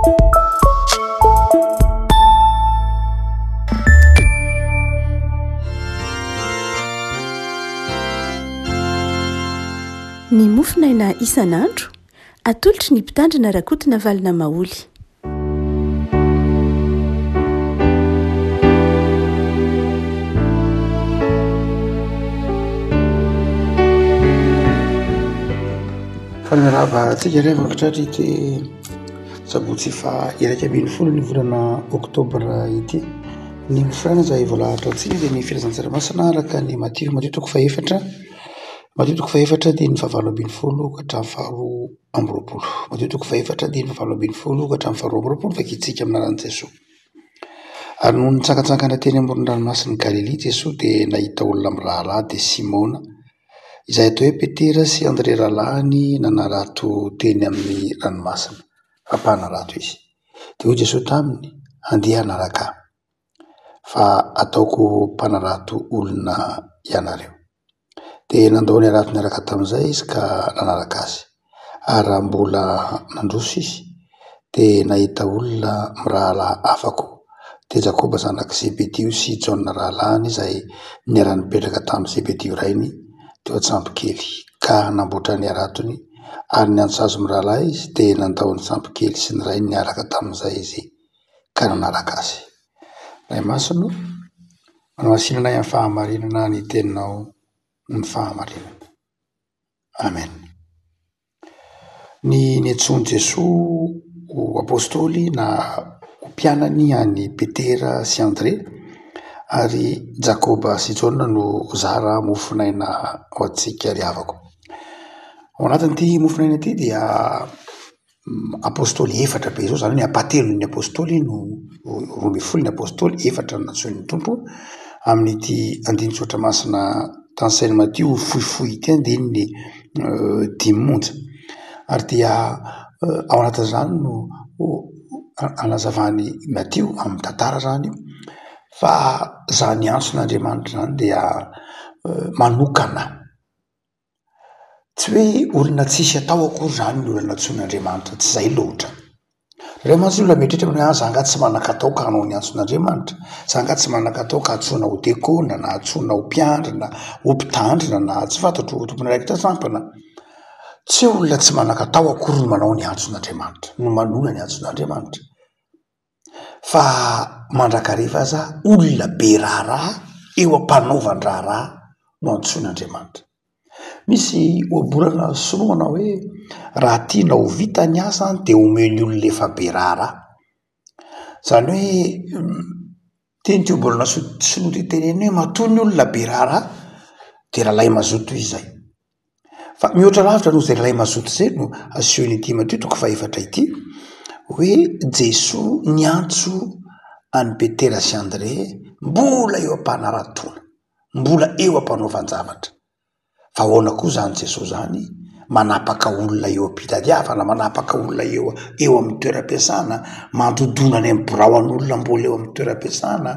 Ny mofonaina isan'andro, atolotry ny Mpitandrina Rakotonavalona Maholy. Fa miarahaba antsika ry havako tratra ity sabotsy faha 11 ny volana oktobra ity. Ny mofo izay voalahatra antsika dia ny filazantsara masina araka ny Matio, Matio toko fahefatra, Matio toko fahefatra andininy fahavalo ambin'ny folo ka hatramin'ny faharoa amby roapolo. Matio toko fahefatra andininy fahavalo ambin'ny folo ka hatramin'ny faharoa amby roapolo, vakintsika amin'ny anaran'i Jesoa. Ary nony nitsangantsangana teny amoron-dranomasin'i Galilia Jesoa dia nahita olona miraharaha dia Simona, izay atao hoe Petera sy Andre rahalahiny nanarato teny amin'ny ranomasina, fa mpanarato izy. Dia hoy Jesoa taminy, Andeha hanaraka Ahy, fa ataoko mpanarato olona ianareo. Dia nandao ny harato niaraka tamin'izay izy ka nanaraka azy. Ary raha mbola nandroso izy, dia nahita olona miraharaha hafa koa, dia Jakoba zanak'i Zebedio sy Jaona rahalahiny izay niara-nipetraka tamin'i Zebedio rainy teo an-tsambokely, ka namboatra ny haratony, ary niantso azy mirahalahy izy, dia nandao ny sambokely sy ny rainy niaraka tamin'izay izy ka nanaraka azy. Ray Masina o, Manamasinana ahy amin'ny fahamarinana ny teninao ny fahamarinana. Amen. Ny niantsoan'i Jesoa ho apôstôly na ho mpianany an'i Petera sy Andre ary Jakoba sy Jaona no zara mofonaina ho antsika ry havako. Ao anatin'ity mofonaina ity dia Apôstôly efatra be zao, zany hoe ny ampahatelon'ny apôstôly no 12 ny apôstôly, efatra no nantsoin'ny Tompo amin'ity andinin-tsoratra masina tanisain'i Matio fohifohy ity, andininy dimy monja. Ary dia ao anatin'izany no anazavan'i Matio amin'ny tantara zany fa zany antson'Andriamanitra zany dia manokana. Tsy hoe olona tsisy atao akory izany ny olona antsoin'Andriamanitra, tsy izay loatra. Ireo mantsy olona mieritreritra hoe ah za nga tsy manan-katao ka hanao ny antson'Andriamanitra, za nga tsy manan-katao ka antsoina ho dekona na antsoina ho mpiandry na ho mpitandrina na tsy fantatro ho tompon'andraikitra sampana. Tsy hoe olona tsy manan-katao akory no manao ny antson'Andriamanitra, no manoana ny antson'Andriamanitra. Fa mandrakariva aza olona be raharaha eo am-panaovan-draharaha no antsoin'Andriamanitra. Misy ohabolana sinoa manao hoe raha tianao ho vita ny asa dia omeo ny olona efa be raharaha. Izany hoe tian'ity ohabolana sinoa ity tenenina hoe matoa ny olona be raharaha dia rahalahy mazoto izy izay. Fa mihoatra lavitra noho izay rahalahy mazoto izay no asehon'ity Matio toko fahefatra ity hoe Jesoa niantso an'i Petera sy Andre mbola eo am-panaratoana, mbola eo am-panaovan-javatra. Fa ahoana koa izany Jesoa izany manapaka olona eo am-pitadiavana, manapaka olona eo eo amin'ny toeram-piasana, mandodona any amin'ny birao an'olona mbola eo amin'ny toeram-piasana,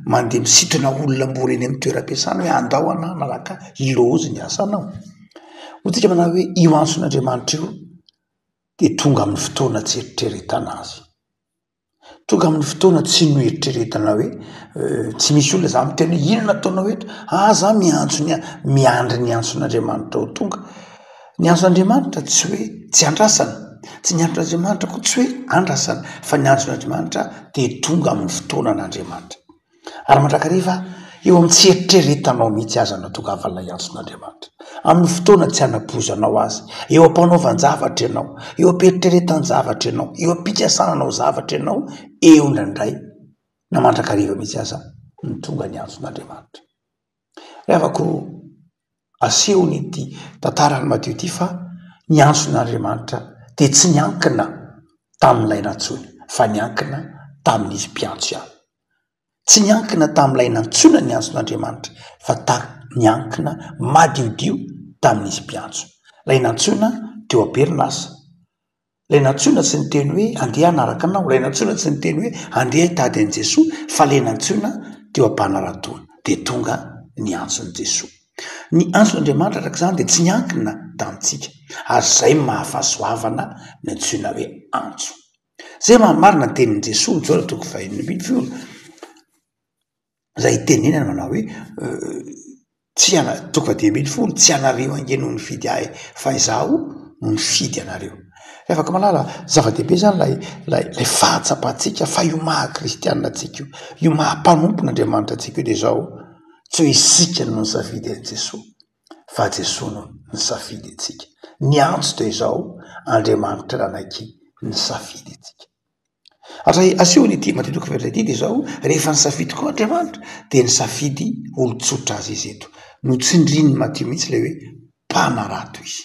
mandeha misintona olona mbola eny amin'ny toeram-piasana hoe andao ana hanaraka Ilaozy ny asanao. Hoy tsika manao hoe io antson'Andriamanitra io dia tonga amin'ny fotoana tsy eritreretana azy. Tonga amin'ny fotoana tsy noeritreretana hoe tsy misy olona za miteny hoe inona ataonao eto? Ah za miantso ny miandry ny antson'Andriamanitra ho tonga. Ny antson'Andriamanitra tsy hoe tsy andrasana, tsy ny antson'Andriamanitra koa tsy hoe andrasana fa ny antson'Andriamanitra dia tonga amin'ny fotoanan'Andriamanitra. Ary mandrakariva eo amin'ny tsy eritreretanao mihitsy aza no ahatongavan'ilay antson'Andriamanitra. Amin'ny fotoana tsy anampoizanao azy, eo am-panaovan-javatra ianao, eo am-pieritreretan-javatra ianao, eo am-pikasana hanao zavatra ianao, eo indraindray na mandrakariva mihitsy aza no tonga ny antson'Andriamanitra. Ry havako, asehon'ity tantaran'i Matio ity fa ny antson'Andriamanitra dia tsy niankina tamin'ilay nantsoina fa niankina tamin'izy mpiantso ihany. Tsy niankina tamin'ilay nantsoina ny antson'Andriamanitra fa ta niankina madiodio tamin'izy mpiantso. Ilay nantsoina teo am-perinasa. Ilay nantsoina tsy niteny hoe andeha hanaraka anao, ilay nantsoina tsy niteny hoe andeha hitady an'i Jesoa fa ilay nantsoina teo am-panaratoana dia tonga ny antson'i Jesoa. Ny antson'Andriamanitra araka izany dia tsy niankina tamintsika ary izay maha fahasoavana ny antsoina hoe antso. Izay maha marina ny tenin'i Jesoa, Jaona toko fahenina ambinifolo, izay itenenany manao hoe tsy ana- toko fahadimy ambinifolo, tsy ianareo ange no nifidy ahy fa izaho no nifidy anareo. Ry havako malala, zava-dehibe izany ilay ilay ilay fahatsapantsika fa io maha kristianina antsika io, io maha mpanompon'Andriamanitra antsika io dia izao, tsy hoe isika no nisafidy an'i Jesoa fa Jesoa no nisafidy antsika. Ny antso dia izao, Andriamanitra nanaiky nisafidy antsika. Ary asehony ity Matio toko fahaefatra ity dia izao, rehefa nisafidy koa Andriamanitra dia nisafidy olon-tsotra azy izy eto. Notsindrin'i Matio mihitsy ilay hoe mpanarato izy.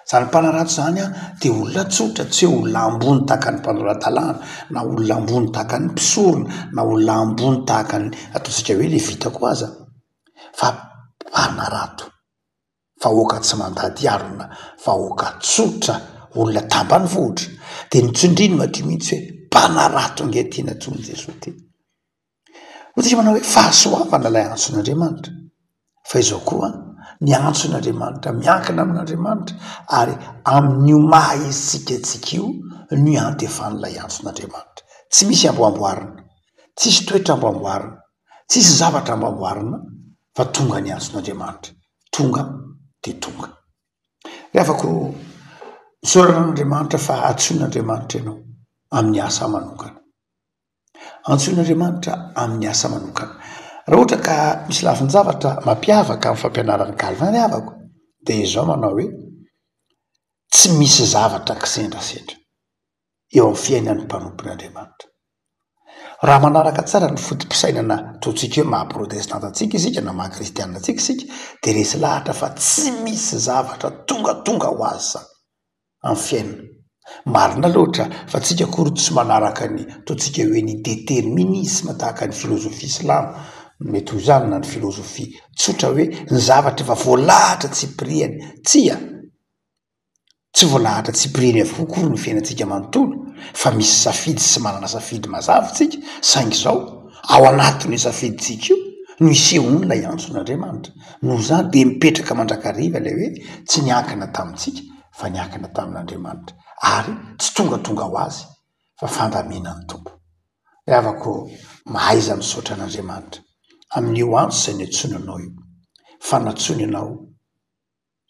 Izany mpanarato izany dia olona tsotra, tsy hoe olona ambony tahaka ny mpanora-dalàna, na olona ambony tahaka ny mpisorona, na olona ambony tahaka ny ataontsika hoe levita koa aza, fa mpanarato. Vahoaka tsy mandady harona, vahoaka tsotra, olona tambanivohitra. Dia notsindriny Matio mihitsy hoe mpanarato ange ity nantsoin'i Jesoa ity. Hoy tsika manao hoe fahasoavana ilay antson'Andriamanitra. Fa izao koa, ny antson'Andriamanitra miankina amin'Andriamanitra ary amin'io maha isika antsika io no iantefan'ilay antson'Andriamanitra. Tsy misy amboamboarina, tsisy toetra amboamboarina, tsisy zavatra amboamboarina fa tonga ny antson'Andriamanitra. Tonga dia tonga. Ry havako, isaorana an'Andriamanitra fa antsoin'Andriamanitra ianao amin'ny asa manokana. Antsoin'Andriamanitra amin'ny asa manokana. Raha ohatra ka misy lafin-javatra mampiavaka ny fampianaran'i Calvin ry havako dia izao manao hoe, tsy misy zavatra kisendrasendra eo amin'ny fiainan'ny mpanompon'Andriamanitra. Raha manaraka tsara ny foto-pisainana ataontsika hoe maha protestanta antsika isika na maha kristianina antsika isika dia resy lahatra fa tsy misy zavatra tongatonga ho azy izany. amin'ny fiainana. Marina loatra fa tsika akory tsy manaraka ny ataontsika hoe ny déterminisme tahaka ny filozofia silamo, mety ho izany na ny filozofia tsotra hoe ny zavatra efa voalahatra tsipiriany. Tsia! Tsy voalahatra tsipiriany avokoa akory ny fiainantsika manontolo fa misy safidy sy manana safidy mazava tsika saingy izao ao anatin'io safidintsika io no isehoan'ilay antson'Andriamanitra. Noho izany dia mipetraka mandrakariva ilay hoe tsy niankina tamintsika fa niankina tamin'Andriamanitra ary tsy tongatonga ho azy fa fandaminan'ny Tompo. Ry havako, mahaiza misaotra an'Andriamanitra amin'io antso izay niantsoany anao io, fa nantsoiny ianao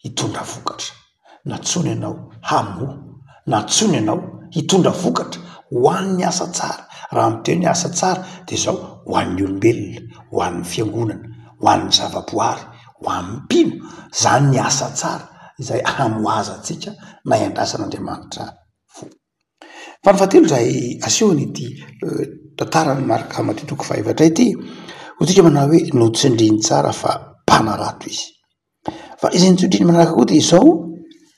hitondra vokatra. Nantsoina ianao hamoa. Nantsoina ianao hitondra vokatra ho an'ny asa tsara. Raha miteny hoe asa tsara dia izao, ho an'ny olombelona, ho an'ny fiangonana, ho an'ny zavaboary, ho an'ny mpino. Izany ny asa tsara izay hamohazantsika na hiandrasan'Andriamanitra voa. Fa ny fahatelo izay asehon'ity tantaran'i Marka Matio toko fahefatra ity, hoy tsika manao hoe notsindriny tsara fa mpanarato izy. Fa izay notsindriny manaraka koa dia izao,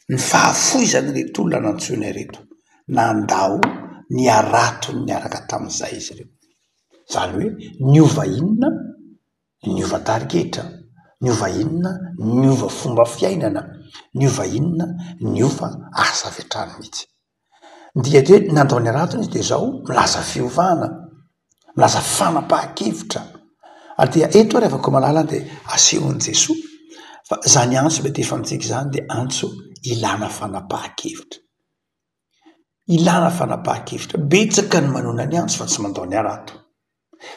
ny fahafoizan'ireto olona nantsoina ireto, nandao ny haratony niaraka tamin'izay izy ireo. Izany hoe niova inona? Niova tarigetra, niova inona? Niova fomba fiainana, niova inona? Niova asa avy hatrany mihitsy. Ny dika dia hoe nandao ny haratony izy dia izao, milaza fiovana, milaza fanapahan-kevitra. Ary dia eto ary afaka malala dia asehon'i Jesoa fa izany antso mety efa amintsika izany dia antso ilana fanapahan-kevitra. Ilana fanapahan-kevitra. Betsaka ny manoana ny antso fa tsy mandao ny harato.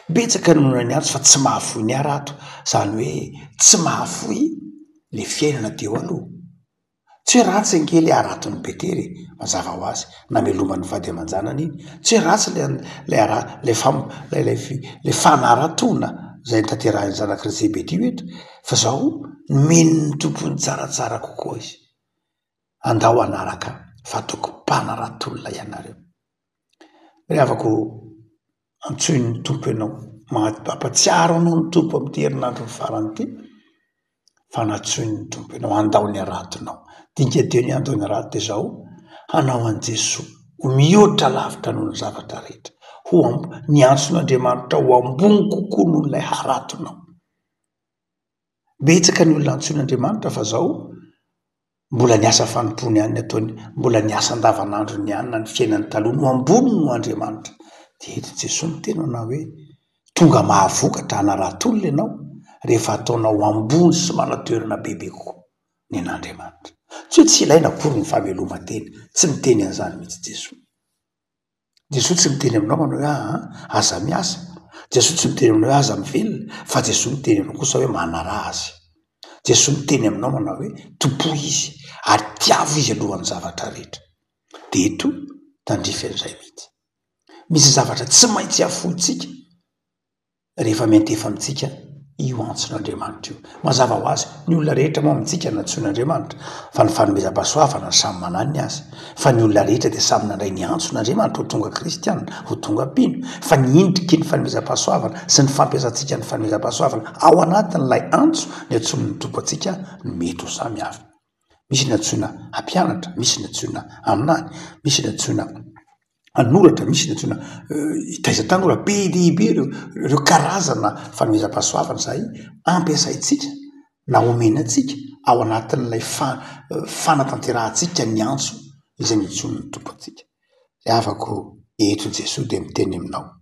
Betsaka ny manoana ny antso fa tsy mahafoy ny harato. Izany hoe tsy mahafoy ilay fiainana teo aloha. Tsy hoe ratsy ange ilay haraton'i Petera e, mazava ho azy, namelomany ny vady aman-janany iny. Tsy hoe ratsy ilay ilay hara- ilay fam- ilay ilay fi- ilay fanaratoana izay notanterahin'ny zanak'i ry Zebedio eto, fa izao nomen'ny Tompony tsaratsara kokoa izy. Andao hanaraka fa ataoko mpanarato olona ianareo. Ry havako, antsoin'ny Tompo ianao, mampahatsiaro anao ny Tompo amin'ity herinandro farany ity fa nantsoin'ny Tompo ianao handao ny haratonao. Dinga-teo ny handao ny harato dia izao, hanao an'i Jesoa ho mihoatra lavitra noho ny zavatra rehetra, ho amb- ny antson'Andriamanitra ho ambony kokoa noho ilay haratonao. Betsaka ny olona antsoin'Andriamanitra fa izao, mbola ny asa fanompoany ihany ny ataony, mbola ny asa andavanandrony ihany na ny fiainany taloha no ambony noho Andriamanitra. Dia eto Jesoa miteny manao hoe, tonga mahavokatra hanarato olona ianao rehefa ataonao ambony sy manan-toerana bebe kokoa ny an'Andriamanitra. Tsy hoe tsy ilaina akory ny fameloman-tena, tsy miteny an'izany mihitsy Jesoa. Jesoa tsy miteny aminao manao hoe aa aza miasa, Jesoa tsy miteny aminao hoe aza mivelona, fa Jesoa miteny aminao kosa hoe manaraha Azy. Jesoa miteny aminao manao hoe tompoy Izy ary tiavo Izy alohan'ny zavatra rehetra. Dia eto tandrify an'izay mihitsy. Misy zavatra tsy maintsy afointsika rehefa miantefa amintsika io antson'Andriamanitra io. Mazava ho azy, ny olona rehetra moa amintsika nantsoin'Andriamanitra, fa ny fanomezam-pahasoavana no samy manana ny azy. Fa ny olona rehetra dia samy nandray ny antson'Andriamanitra ho tonga kristiana, ho tonga mpino. Fa ny endriky ny fanomezam-pahasoavana sy ny fampiasantsika ny fanomezam-pahasoavana ao anatin'ilay antso niantsoan'ny Tompo antsika no mety ho samy hafa. Misy ny antsoina hampianatra, misy ny antsoina haminany, misy ny antsoina hanoratra, misy ny antsoina hitaiza tanora. Be dia be ireo ireo karazana fanomezam-pahasoavana izay ampiasaintsika na omena antsika ao anatin'ilay fa- fanatanterahantsika ny antso izay nantsoin'ny Tompo antsika. Ry havako, eto Jesoa dia miteny aminao,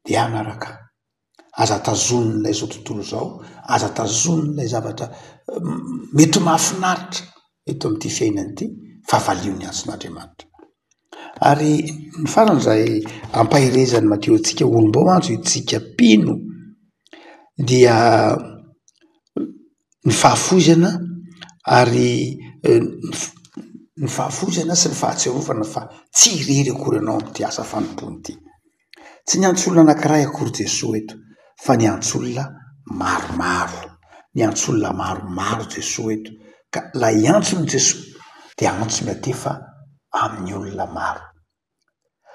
dia hanaraka ahy. Aza tazonin'ilay izao tontolo izao, aza tazonin'ilay zavatra mety ho mahafinaritra eto amin'ity fiainana ity fa valio ny antson'Andriamanitra. Ary ny farany izay ampaherezan'i Matio antsika olom-bao mantsy isika mpino dia ny fahafoizana ary ny fahafoizana sy ny fahatsiarovana fa tsy irery akory ianao amin'ity asa fanompoana ity. Tsy niantso olona anankiray akory Jesoa eto fa niantso olona maromaro. Niantso olona maromaro Jesoa eto ka ilay antson'i Jesoa dia antso miantefa amin'ny olona maro.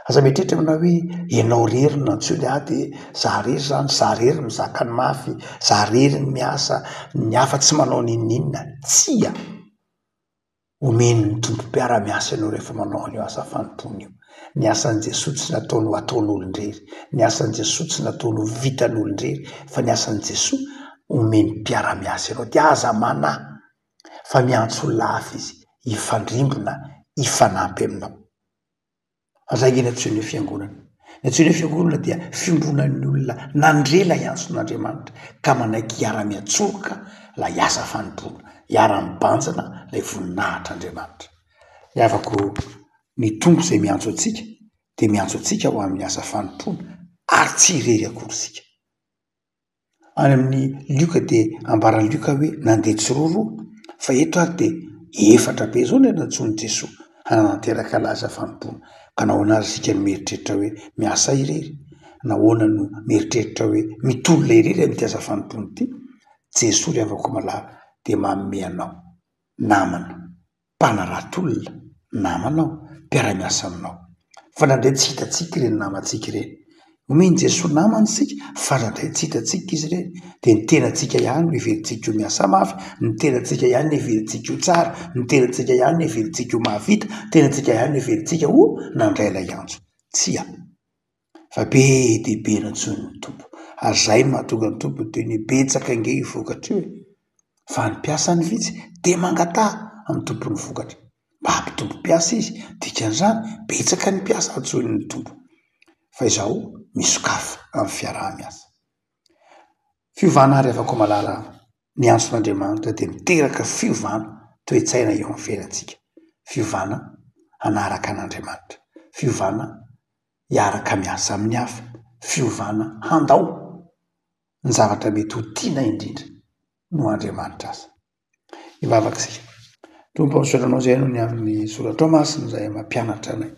Aza mieritreritra ianao hoe ianao irery no nantsoina, ah dia za irery izany, za irery mizaka ny mafy, za irery ny miasa, ny hafa tsy manao n'inon'inona. Tsia! Omen'ny Tompo mpiara-miasa ianao rehefa manao an'io asa fanompoana io. Ny asan'i Jesoa tsy nataony ho ataon'olon-drery. Ny asan'i Jesoa tsy nataony ho vitan'olon-drery fa ny asan'i Jesoa omeny mpiara-miasa ianao. Dia aza manahy fa miantso olona hafa Izy hifandrimbona, hifanampy aminao. Aza ange ny antsoina hoe fiangonana. Ny antsoina hoe fiangonana dia fiombonan'ny olona nandre ilay antson'Andriamanitra ka manaiky hiara-miantsoroka ilay asa fanompoana, hiara-mibanjina ilay voninahitr'Andriamanitra. Ry havako, ny Tompo izay miantso antsika dia miantso antsika ho amin'ny asa fanompoana ary tsy irery akory isika. Any amin'ny Lioka dia ambaran'i Lioka hoe nandeha tsiroaroa, fa eto ary dia efatra be izao no nantsoin'i Jesoa hanatanteraka ilay asa fanompoana. Ka nahoana ary isika no mieritreritra hoe miasa irery? Nahoana no mieritreritra hoe mitolona irery amin'ity asa fanompoana ity? Jesoa ry havako malala dia manome anao namana. mpanarato olona, namanao, mpiara-miasa aminao. Fa indraindray tsy hitantsika ireny namantsika ireny. Omen'i Jesoa namana isika fa indraindray tsy hitantsika izy ireny. Dia ny tenantsika ihany no heverintsika ho miasa mafy, ny tenantsika ihany no heverintsika ho tsara, ny tenantsika ihany no heverintsika ho mahavita, ny tenantsika ihany no heverintsika ho nandray ilay antso. Tsia. Fa be dia be no antsoin'ny Tompo. Ary izay no mahatonga ny Tompo miteny hoe betsaka ange io vokatra io e. Fa ny mpiasa no vitsy, dia mangataha amin'ny tompon'ny vokatra. Mba hampitombo mpiasa izy, dikan'izany betsaka ny mpiasa antsoin'ny Tompo. Fa izao misokafa amin'ny fiaraha-miasa. Fiovana ary afaka malala ny antson'Andriamanitra dia miteraka fiovana toe-tsaina eo amin'ny fiainantsika. Fiovana hanaraka an'Andriamanitra. Fiovana hiaraka miasa amin'ny hafa, fiovana handao ny zavatra mety ho tiana indrindra noho Andriamanitra aza. Hivavaka isika. Tompo, misaotra Anao izay noho ny amin'ny soratrao masina izay mampianatra anay,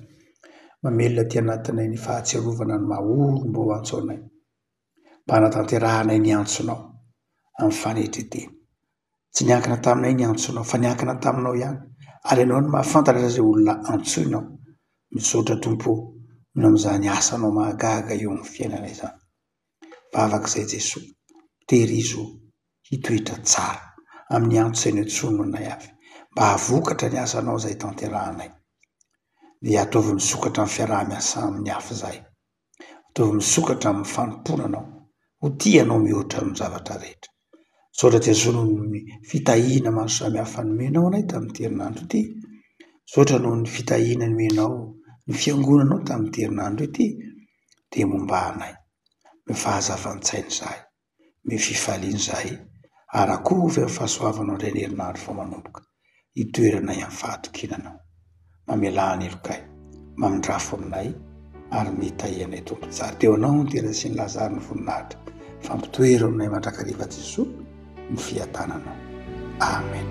mamelona aty anatinay ny fahatsiarovana ny maha olom-bao antso anay, mba hanatanterahanay ny antsonao amin'ny fanetren-tena. Tsy niankina taminay ny antsonao fa niankina taminao ihany ary ianao no mahafantatra izay olona antsoinao. Misaotra Tompo o, noho amin'izany asanao mahagaga eo amin'ny fiainana izany. Vavaka izay Jesoa, tehirizo hitoetra tsara amin'ny antso izay nantsoinao anay avy mba hahavokatra ny asanao izay tanterahanay. Dia ataovy misokatra amin'ny fiaraha-miasa amin'ny hafa izahay. Ataovy misokatra amin'ny fanompoana anao. Ho tia anao mihoatra amin'ny zavatra rehetra. Misaotra Jesoa noho ny fitahiana maro samihafa nomenao anay tamin'ity herinandro ity. Misaotra noho ny fitahiana nomenao ny fiangonanao tamin'ity herinandro ity. Dia momba anay. Ny fahazavan-tsaina izahay. Ny fifaliana izahay. Arakovy amin'ny fahasoavanao indray ny herinandro vao manomboka. Itoeranay amin'ny fahatokiana anao. Mamelà ny helokay. Mamindrafo aminay. Ary mitahia anay Tompo tsara. Teo anao ny tena sy ny laza ary ny voninahitra. Fampitoero aminay mandrakariva Jesoa ny fiadananao. Amen.